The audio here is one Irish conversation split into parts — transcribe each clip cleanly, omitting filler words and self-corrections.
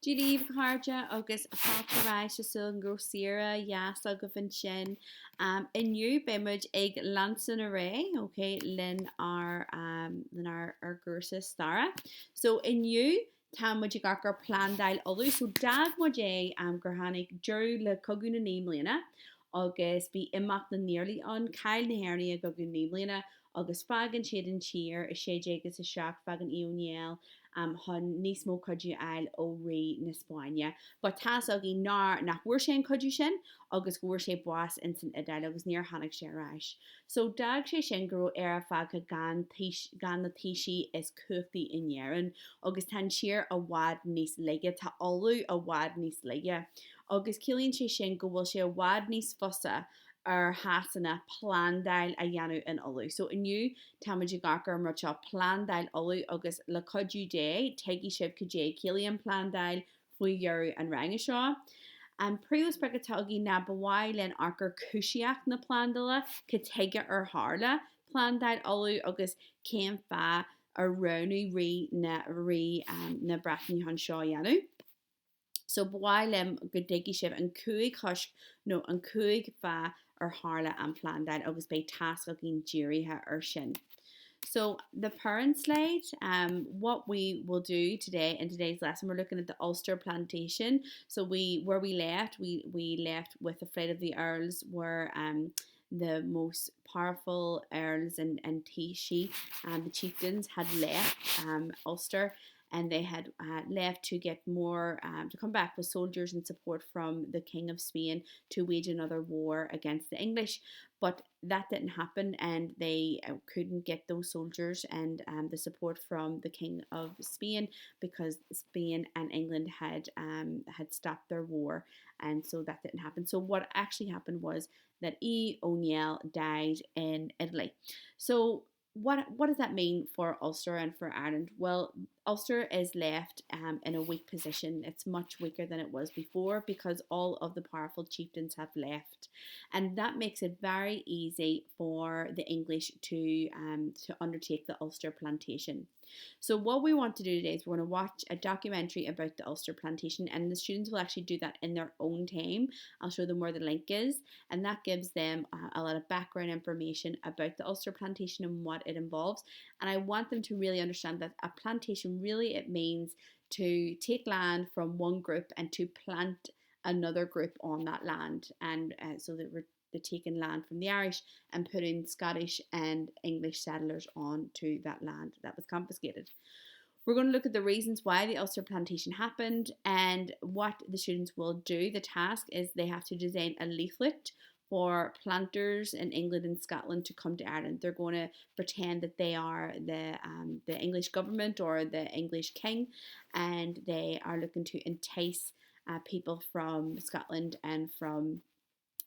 Dia daoibh, a chairde, agus fáilte ar ais. Tá súil agam go raibh saoire dheas agaibh ansin. Inniu beidh muid ag leanstan ar aghaidh, ok, len ár, len ár, ár gcúrsa staire. So inniu tá muid ag amharc ar Plandáil Uladh. So d'fhág muid é gur tháinig deireadh le Cogadh na Naoi mBliana agus bhí imeacht na nIarlaí ann, chaill na hÉireannaigh i gCogadh na Naoi mBliana agus fágann siad an tír i 1607, fágann Aodh Ó Néill chun níos mó cuidiú a fháil ó Rí na Spáinne. But tá's againn nár, nach bhfuair sé an cuidiú sin agus go bhfuair sé bás ins an Iodáil agus níor tháinig sé ar ais. So d'fhág sé sin go raibh Éire fágtha gan taois, gan na taoisigh is cumhachtaí in Éirinn agus tá an tír i bhfad níos laige, tá Uladh i bhfad níos laige. Agus ciallaíonn sé sin go bhfuil sé i bhfad níos fusa ar Shasana plandáil a dhéanamh in Uladh. So inniu táimid ag amharc ar an rud seo, plandáil Uladh agus le cuidiú Dé tuigfidh sibh cad é ciallaíonn plandáil faoi dheireadh an ranga seo. An príomhsprioc atá againn ná ba mhaith linn amharc ar cúisíocht na plandála, cad tuige ar tharla plandáil Uladh agus cén fáth ar roghnaigh rí na rí na Breataine chun seo a dhéanamh. So ba mhaith liom go dtuigfidh sibh an 5 thoisc nó an 5 fáth ar tharla an phlandáil agus beidh tasc againn dírithe ar sin. So the parent slide, um, what we will do today in today's lesson, we're looking at the Ulster plantation. So we where we left, we, we left with the flight of the Earls where um, the most powerful earls and, and taoisigh and the chieftains had left um, Ulster and they had uh, left to get more, um, to come back with soldiers and support from the King of Spain to wage another war against the English. But that didn't happen and they uh, couldn't get those soldiers and um, the support from the King of Spain because Spain and England had um, had stopped their war and so that didn't happen. So what actually happened was that Aodh Ó Néill died in Italy. So what what does that mean for Ulster and for Ireland? Well, Ulster is left um, in a weak position. It's much weaker than it was before because all of the powerful chieftains have left, and that makes it very easy for the English to um, to undertake the Ulster plantation. So what we want to do today is we're going to watch a documentary about the Ulster plantation and the students will actually do that in their own time. I'll show them where the link is and that gives them a, a lot of background information about the Ulster plantation and what it involves. And I want them to really understand that a plantation really it means to take land from one group and to plant another group on that land and uh, so that we're they're taking land from the Irish and putting Scottish and English settlers on to that land that was confiscated. We're going to look at the reasons why the Ulster plantation happened and what the students will do. The task is they have to design a leaflet for planters in England and Scotland to come to Ireland. They're going to pretend that they are the um, the English government or the English king, and they are looking to entice uh, people from Scotland and from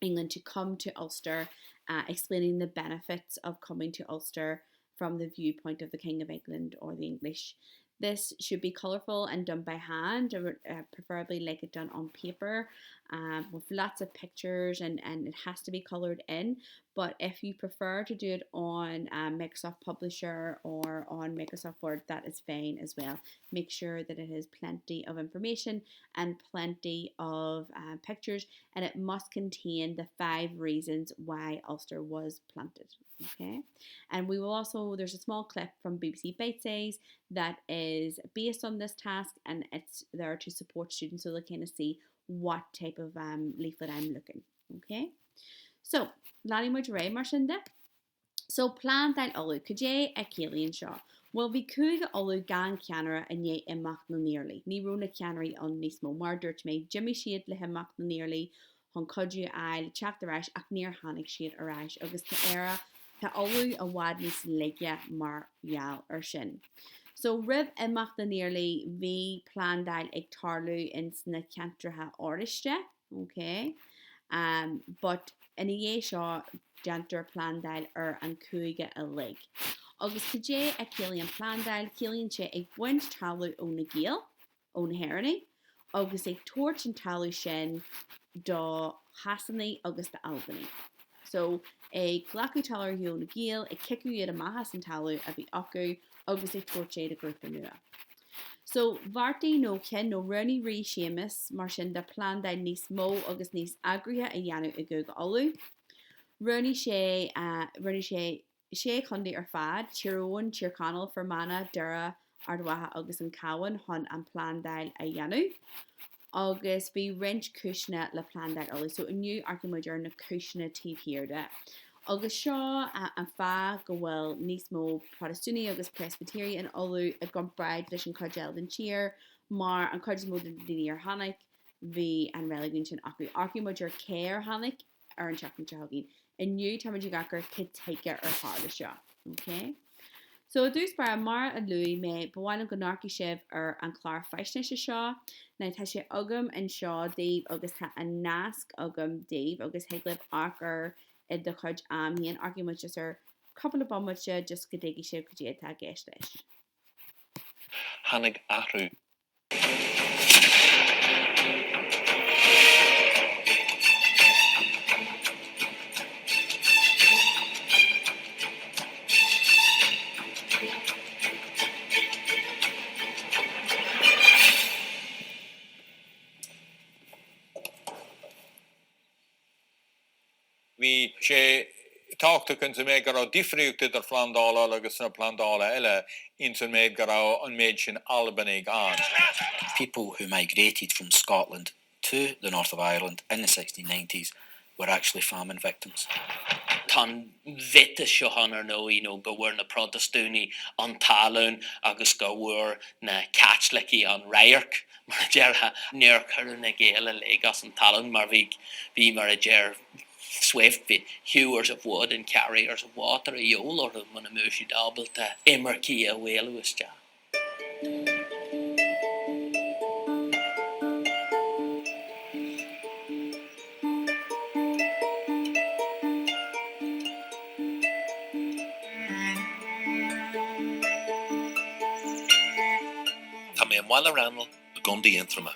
England to come to Ulster, uh, explaining the benefits of coming to Ulster from the viewpoint of the King of England or the English. This should be colourful and done by hand, or uh, preferably like it done on paper um, with lots of pictures and, and it has to be coloured in. But if you prefer to do it on um, Microsoft Publisher or on Microsoft Word, that is fine as well. Make sure that it has plenty of information and plenty of uh, pictures, and it must contain the five reasons why Ulster was planted. Okay, and we will also there's a small clip from BBC Bitesize that is based on this task, and it's there to support students so they kind of see what type of um, leaflet I'm looking. Okay, so leanfaidh muid ar aghaidh mar sin de. So, Plandáil Uladh, cad é a chiallaíonn seo? Bhuel, bhí Cúige Uladh gan cheannaire i ndiaidh imeacht na nIarlaí. Ní raibh na ceannairí ann níos mó. Mar a dúirt mé, d'imigh siad le himeacht na nIarlaí chun cuidiú a fháil teacht ar ais ach níor tháinig siad ar ais agus tá Éire, tá Uladh i bhfad níos laige mar gheall ar sin. So, roimh imeacht na nIarlaí bhí plandáil ag tarlú ins na ceantracha oráiste. Ok um but ina dhiaidh seo déantar plandáil ar an cúige uilig. Agus cad é a chiallaíonn plandáil? Ciallaíonn sé ag baint talamh ó na Gaeil, ó na hÉireannaigh, agus ag tabhairt an talamh sin do Shasanaigh agus d'Albanaigh. So, ag glacadh talamh ó na Gaeil, ag ciceadh iad amach as an talamh a bhí acu agus ag tabhairt é do ghrúpa nua. So, bheartaigh nó chinn nó roghnaigh Rí Séamus mar sin de plandáil níos mó agus níos eagraithe a dhéanamh i gCúige Uladh. Roghnaigh sé, roghnaigh sé sé chontae ar fad, Tír Eoghain, Tír Chonaill, Fear Manach, Doire, Ard Mhacha agus an Cabhán chun an phlandáil a dhéanamh. Agus bhí roinnt cúiseanna le Plandáil Uladh. So inniu amharcfaidh muid ar na cúiseanna taobh thiar de. Agus seo an fáth go bhfuil níos mó Protastúnaigh agus Preispitéirigh in Uladh i gcomparáid leis an chuid eile den tír, mar an chuid is mó de na daoine ar tháinig, bhí an reiligiún sin acu. Amharcfaidh muid ar cé ar tháinig ar an tseachtain seo chugainn. Inniu táimid ag amharc ar cad tuige ar tharla seo. Ok? So i dtús báire, mar a luaigh mé, ba mhaith liom go n-amharcfaidh sibh ar an chlár faisnéise seo. Now tá sé agam anseo daoibh agus tá an nasc agam daoibh agus thig libh amharc air i do chuid am féin. Amharcfaidh muid just ar cúpla bomaite just go dtuigfidh sibh cad é atá i gceist leis. Tháinig athrú. Bhí sé tábhachtach ins an méid go raibh difríocht idir Phlandáil Uladh agus na plandála eile ins an méid go raibh an méid sin Albanaigh ann. People who migrated from Scotland to the north of Ireland in the 1690s were actually famine victims. Tá an mhiotas seo ann ar ndóigh nó go bhfuair na Protastúnaigh an talún agus go bhfuair na Caitlicigh an radharc, mar a déarfá. Níor cuireadh na Gaeil uilig as an talún mar bhí, bhí mar a deir Swift, bhí hewers of wood and carriers of water a dhíobháil orthu muna mbeadh siad ábalta imircigh a mhealladh isteach. Tá mé i mBaile Raghnaill i gContae Aontroma,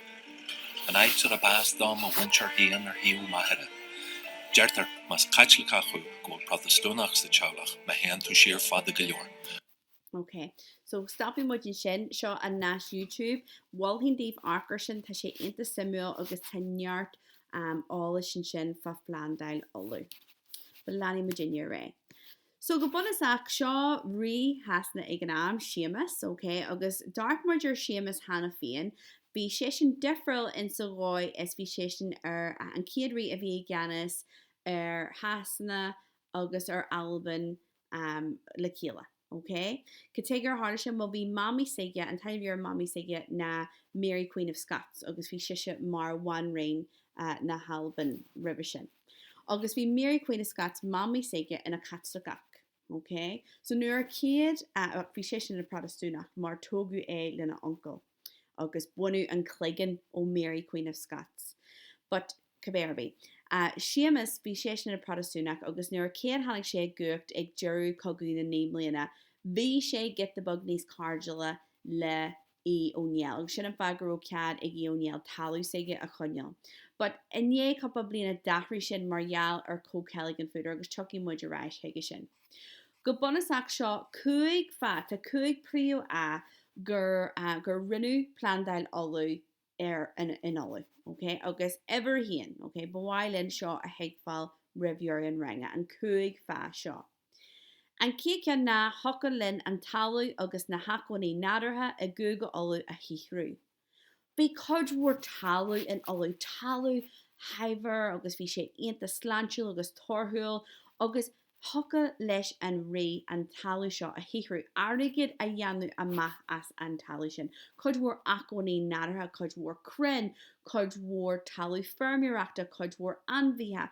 an áit arb as do mo mhuintir féin ar thaobh m'athara. Deirtear, más Caitliceach thú, go bhfuil Protastúnach sa teaghlach má théann tú siar fada go leor. Ok, so stopfaidh muid ansin. Seo an nasc YouTube. Mholfainn daoibh amharc air sin, tá sé iontach suimiúil agus tá neart eolais ansin fá Phlandáil Uladh. But leanfaidh muidinne ar aghaidh. So go bunúsach, seo rí Shasana ag an am, Séamas, ok, agus d'amharc muid ar Séamas cheana féin. Bhí seisean difriúil in sa dhóigh is bhí seisean ar an chéad rí a bhí i gceannas ar Shasana agus ar Albain le chéile. Ok? Cad tuige ar tharla sin? Bhuel bhí mamaí s'aige, an t-ainm a bhí ar mamaí s'aige ná Mary Queen of Scots agus bhí sise mar bhanríon na hAlban roimhe sin. Agus bhí Mary Queen of Scots, mamaí s'aige, ina Caitliceach. Ok? So nuair a chéad, bhí seisean ina Protastúnach mar tógadh é lena uncail. Agus baineadh an cloigeann ó Mary Queen of Scots. But cibé ar bith. Séamas, bhí seisean ina Protastúnach agus nuair a chéad tháinig sé i gcumhacht ag deireadh Cogadh na Naoi mBliana, bhí sé giota beag níos cairdiúla le Aodh Ó Néill agus sin an fáth go raibh cead ag Aodh Ó Néill talamh s'aige a choinneáil. But i ndiaidh cúpla bliana d'athraigh sin mar gheall ar Comhcheilg an Phúdair agus tiocfaidh muid ar ais chuige sin. Go bunúsach seo 5 fáth, tá 5 príomhfháth gur gur rinneadh Plandáil Uladh ar in in Uladh, ok? Agus uimhir a haon, ok, ba mhaith linn seo a thuigbheáil roimh dheireadh an ranga, an 5 fáth seo. An chéad cheann ná thiocfadh linn an talamh agus na hacmhainní nádúrtha i gCúige Uladh a shaothrú. Bhí cuid mhór talamh in Uladh, talamh shaibhir agus bhí sé iontach sláintiúil agus torthúil agus thiocfadh leis an rí an talamh seo a shaothrú, airgead a dhéanamh amach as an talamh sin. Cuid mhór acmhainní nádúrtha, cuid mhór crainn, cuid mhór talamh feirmeoireachta, cuid mhór ainmhithe.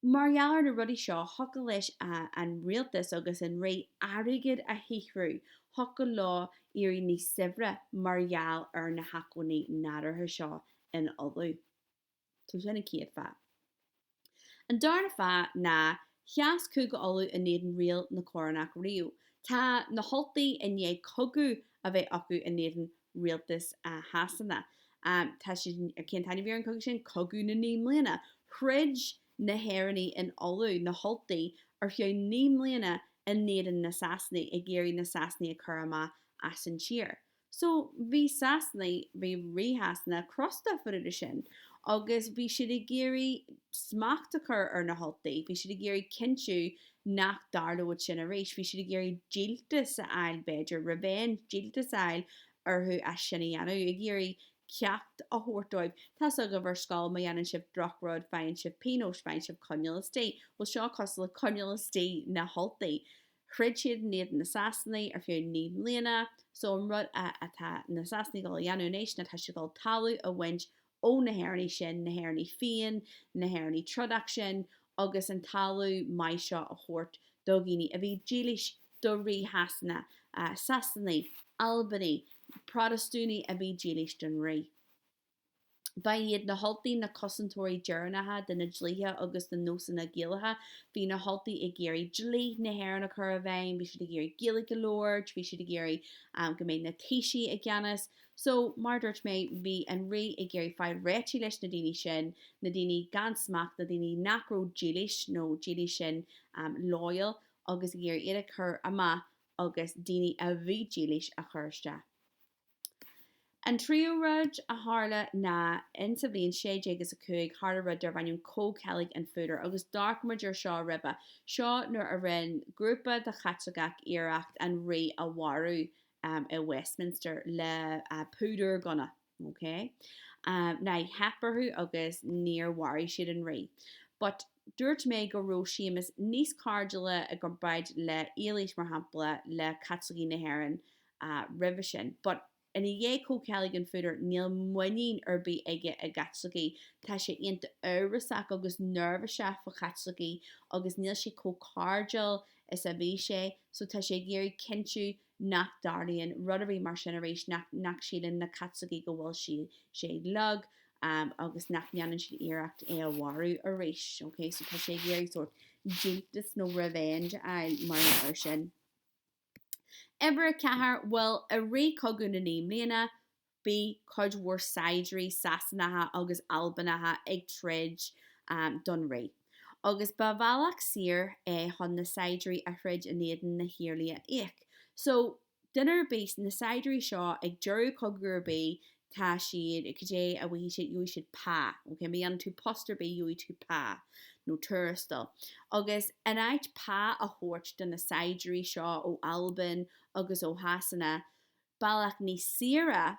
Mar gheall ar na rudaí seo, thiocfadh leis an rialtas agus an rí airgead a shaothrú, thiocfadh leo éirí níos saibhre mar gheall ar na hacmhainní nádúrtha seo in Uladh. So sin an chéad fáth. An darna fáth ná, sheas Cúige Uladh in éadan riail na corónach riamh. Tá na hUltaigh i ndiaidh cogadh a bheith acu in éadan rialtas Shasana. Tá siad, cén t-ainm a bhí ar an chogadh sin? Cogadh na Naoi mBliana. Throid na hÉireannaigh in Uladh, na hUltaigh, ar feadh 9 mbliana in éadan na Sasanaigh, ag iarraidh na Sasanaigh a chur amach as an tír. So bhí Sasanaigh, bhí Rí Shasana crosta fán rud sin agus bhí siad ag iarraidh smacht a chur ar na hUltaigh, bhí siad ag iarraidh cinntiú nach dtarlódh sin arís, bhí siad ag iarraidh díoltas a fháil b'fhéidir, revenge, díoltas a fháil orthu as sin a dhéanamh, ag iarraidh ceacht a thabhairt dóibh. Tá's agaibh ar scoil má dhéanann sibh drochrud faigheann sibh pionós, faigheann sibh coinneáil istigh. Bhuel seo cosúil le coinneáil istigh na hUltaigh. Throid siad in éadan na Sasanaigh ar feadh 9 mbliana, so an rud a atá na Sasanaigh ag dul a dhéanamh anois ná tá siad ag dul talamh a bhaint ó na hÉireannaigh sin, na hÉireannaigh fiáin, na hÉireannaigh trodach sin, agus an talamh maith seo a thabhairt do dhaoine a bhí dílis do Rí Shasana, Sasanaigh, Albanaigh, Protastúnaigh a bhí dílis don Rí. Ba iad na hUltaigh na cosantóirí deireanacha de na dlíthe agus na nósanna Gaelacha. Bhí na hUltaigh ag iarraidh dlí na hÉireann a chur i bhfeidhm, bhí siad ag iarraidh Gaeilge a labhairt, bhí siad ag iarraidh go mbeadh na taoisigh i gceannas. So, mar a dúirt mé, bhí an rí ag iarraidh fáil réitigh leis na daoine sin, na daoine gan smacht, na daoine nach raibh dílis, nó dílis sin loyal, agus ag iarraidh iad a chur amach agus daoine a bhí dílis a chur isteach. An tríú rud a tharla ná in sa bhliain 1605 tharla rud darbh ainm Comhcheilg an Phúdair agus d'amharc muid ar seo roimhe seo nuair a rinne grúpa de Chaitliceach iarracht an rí a mharú i Westminster le púdar gunna. Ok. Now theip orthu agus níor mharaigh siad an rí. But dúirt mé go raibh Séamus níos cairdiúla i gcomparáid le Éilís mar shampla le Caitlicigh na hÉireann roimhe sin. But ina dhiaidh Comhcheilg an Phúdair níl muinín ar bith aige i gCaitlicigh. Tá sé iontach amhrasach agus neirbhíseach fá Chaitlicigh agus níl sé chomh cairdiúil is a bhí sé so tá sé ag iarraidh cinntiú nach dtarlaíonn rud ar bith mar sin arís, nach nach síleann na Caitlicigh go bhfuil sí sé lag agus nach ndéanann siad iarracht é a mharú arís. Ok, so tá sé ag iarraidh sórt díoltas nó revenge a fháil mar gheall air sin. Uimhir 4, Bhuel, i rith Cogadh na Naoi mBliana, bhí cuid mhór saighdiúirí Sasanacha agus Albanacha ag troid don Rí. Agus ba bhealach saor é chun na saighdiúirí a throid in éadan na hIarlaí a íoc. So, duine ar bith, na saighdiúirí seo, ag deireadh cogadh ar bith, tá siad, cad é a bhfaighidh siad, gheobhaidh siad pá, ok, má dhéanann tú post ar bith gheobhaidh tú pá, nó tuarastal. Agus in áit pá a thabhairt do na saighdiúirí seo ó Albain agus ó Shasana, bealach níos saoire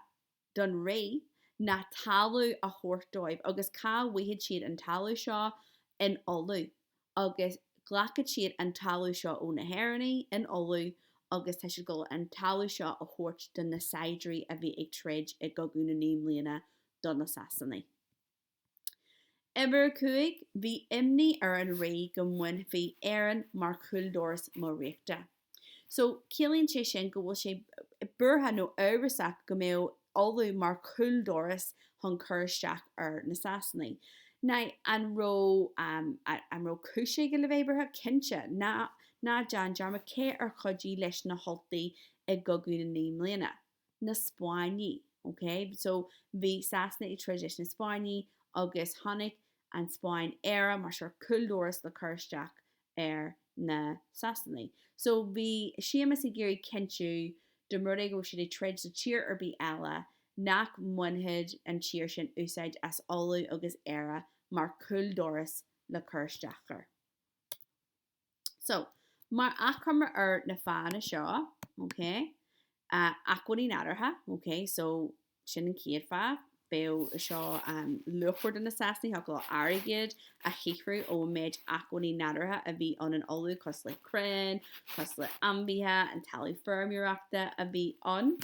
don Rí ná talamh a thabhairt dóibh, agus cá bhfaighidh siad an talamh seo? In Uladh. agus glacfaidh siad an talamh seo ó na hÉireannaigh in Uladh agus tá siad ag dul an talamh seo a thabhairt do na saighdiúirí a bhí ag troid i gCogadh na Naoi mBliana do na Sasanaigh. Uimhir 5, Bhí imní ar an Rí go mbainfí Éirinn mar chúldoras mo ríochta. So, ciallaíonn sé sin go bhfuil sé buartha nó amhrasach go mbeadh Uladh mar chúldoras chun cur isteach ar na Sasanaigh. Now, an raibh, an raibh cúis aige le bheith buartha? Cinnte. Ná, ná déan dearmad cé ar chuidigh leis na hUltaigh i gCogadh na Naoi mBliana? Na Spáinnigh. Ok? So, bhí Sasana ag troid leis na Spáinnigh agus chonaic an Spáinn Éire mar sórt cúldoras le cur isteach ar na Sasanaigh. So bhí Séamus ag iarraidh cinntiú dá mba rud é go raibh siad ag troid le tír ar bith eile nach mbainfeadh an tír sin úsáid as Ulaidh agus Éire mar chúldoras le cur isteach air. So, mar achoimre ar na fáthanna seo, ok, Acmhainní nádúrtha, ok, so sin an chéad fáth, bheadh seo luachmhar do na Sasanaigh, thiocfadh leo airgead a shaothrú ón méid acmhainní nádúrtha a bhí ann in Uladh, cosúil le crainn, cosúil le ainmhithe, an talamh feirmeoireachta a bhí ann.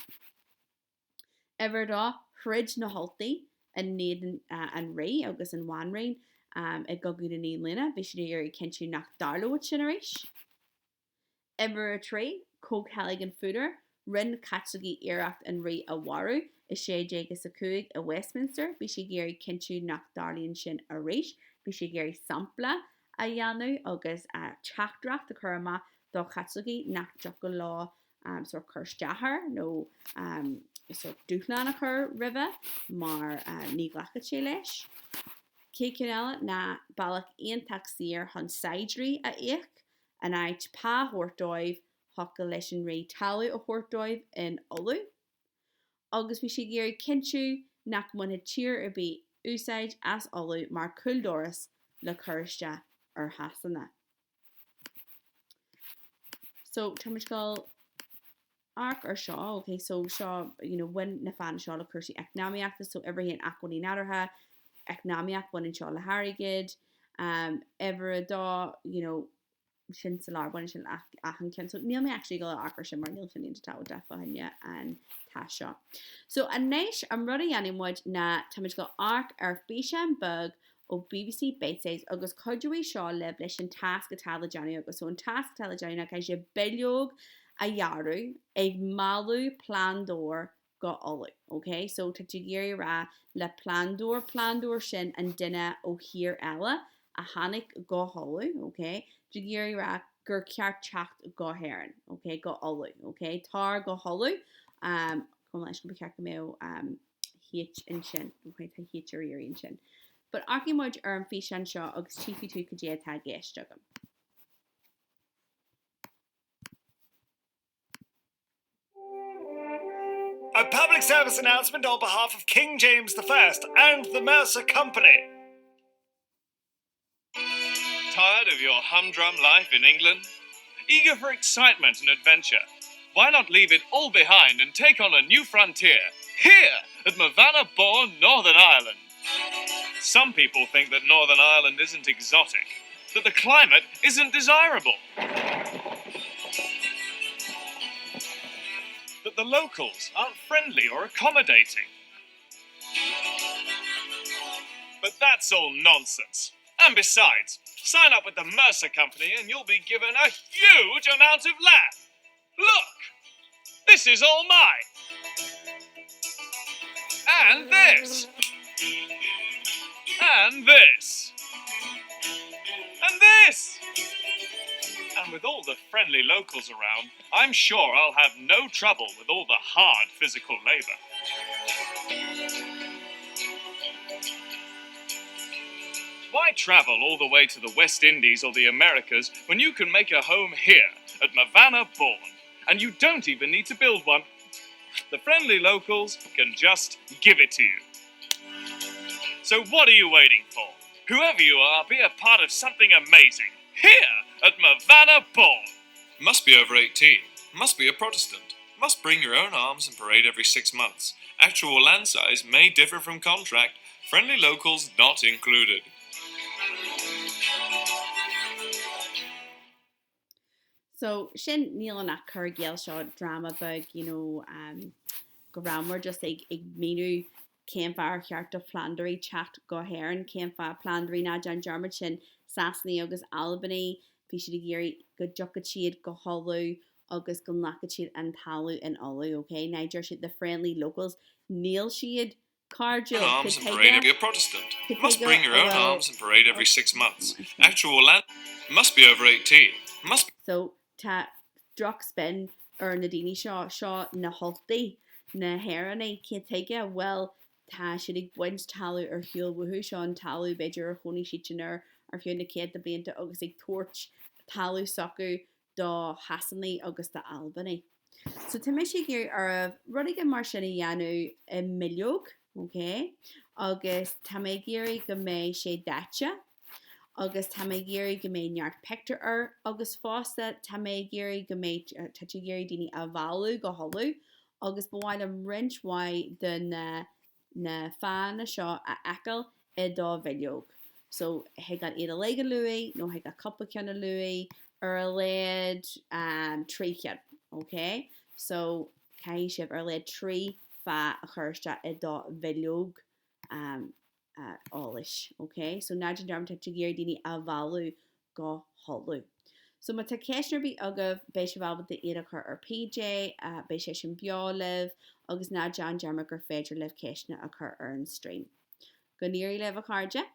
Uimhir a dó, throid na hUltaigh in éadan an Rí agus an Bhanríon i gCogadh na Naoi mBliana, bhí siad ag iarraidh cinntiú nach dtarlódh sin arís. Uimhir 3, Comhcheilg an Phúdair, Rinne Caitlicigh iarracht an Rí a mharú i 1605 i Westminster. Bhí sé ag iarraidh cinntiú nach dtarlaíonn sin arís. Bhí sé ag iarraidh sampla a dhéanamh agus teachtaireacht a chur amach do Chaitlicigh nach dtiocfadh leo sórt cur isteach air nó sórt dúshlán a chur roimhe mar ní ghlacfadh sé leis. Chéad cheann eile ná bealach iontach saor chun saighdiúirí a íoc. In áit pá a thabhairt dóibh, thiocfadh leis an rí talamh a thabhairt dóibh in Uladh. Agus bhí sé ag iarraidh cinntiú nach mbainfeadh tír ar bith úsáid as Ulaidh mar cúldoras le cur isteach ar Shasana. So tá muid ag dul amharc ar seo, ok, so seo, you know, bhain na fáthanna seo le cúrsaí eacnamaíochta, so uimhir a haon acmhainní nádúrtha, eacnamaíocht, baineann seo le hairgead, um, uimhir a dó, you know, sin sa lár, baineann sin le achan ceann. So níl mé actually ag dul amharc ar sin mar níl sin iontach tábhachtach fá choinne an tasc seo. So anois an rud a dhéanfaidh muid ná tá muid ag dul amharc ar físeán beag ó BBC Bitesize agus cuideoidh seo libh leis an tasc atá le déanamh agaibh. So an tasc atá le déanamh ná caithfidh sibh bileog a dhearadh ag mealladh plandóir go Ulaidh. Ok? So tá tú ag iarraidh a rá le plandóir, plandóir sin an duine ó thír eile a tháinig go hUlaidh, ok? Tá tú ag iarraidh a rá gur ceart teacht go hÉirinn, ok? Go Ulaidh, ok? Tar go hUlaidh, um, gabh mo leithscéal ba cheart go mbeadh um, H ansin, ok? Tá H ar iarraidh ansin. But amharcfaidh muid ar an físeán seo agus tchífidh tú cad é atá i gceist agam. A public service announcement on behalf of King James I and the Mercer Company. Tired of your humdrum life in England? Eager for excitement and adventure? Why not leave it all behind and take on a new frontier here at Mavana Bore, Northern Ireland? Some people think that Northern Ireland isn't exotic, that the climate isn't desirable. That the locals aren't friendly or accommodating. But that's all nonsense. And besides, sign up with the Mercer Company and you'll be given a huge amount of land. Look! This is all mine. And this. And this. And this. And with all the friendly locals around, I'm sure I'll have no trouble with all the hard physical labor. Why travel all the way to the West Indies or the Americas when you can make a home here at Mavana Bourne? And you don't even need to build one. The friendly locals can just give it to you. So what are you waiting for? Whoever you are, be a part of something amazing here at Mavana Bourne. Must be over 18. Must be a Protestant. Must bring your own arms and parade every six months. Actual land size may differ from contract. Friendly locals not included. So sin níl ann ach cur i gcéill seo dráma beag you know um, go rabhamar just ag, ag míniú cén fáth ar cheart do phlandóirí teacht go hÉirinn, cén fáth plandóirí ná déan dearmad sin Sasanaigh agus Albanaigh bhí siad ag iarraidh go dtiocfadh siad go hUladh agus go nglacfadh siad an talamh in Uladh, ok? Now deir siad the friendly locals, níl siad cairdiúil, Arms and parade be a Protestant. Must bring your own arms and parade every 6 months. Actual land must be over 18. Must So tá droch-spin ar na daoine seo, seo na hUltaigh, na hÉireannaigh, cén tuige? Bhuel, tá siad ag baint talamh ar shiúl uathu, seo an talamh b'fhéidir ar chónaigh siadsan air ar feadh na céadta blianta agus ag tabhairt talamh s'acu do Shasanaigh agus d'Albanaigh. So tá mise ag iarraidh oraibh rud éigin mar sin a dhéanamh i mbileog, ok? Agus tá mé ag iarraidh go mbeidh sé daite agus tá mé ag iarraidh go mbeidh neart pictiúr air agus fosta tá mé ag iarraidh go mbeidh, tá tú ag iarraidh daoine a mhealladh go hUladh agus ba mhaith liom roinnt mhaith de na na fáthanna seo a fheiceáil i do bhileog. So, thig leat iad uilig a luaigh nó thig leat cúpla ceann a luaigh, ar a laghad 3 cheann, ok? So, caithfidh sibh ar a laghad 3 fáth a chur isteach i do bhileog eolais, ok? So, ná déan dearmad tá tú ag iarraidh daoine a mhealladh go hUladh. So má tá ceisteanna ar bith agaibh, beidh sibh ábalta iad a chur ar PJ, beidh sé sin beo libh, agus ná déan dearmad gur féidir libh ceisteanna a chur ar an stream. Go n-éirí libh a chairde!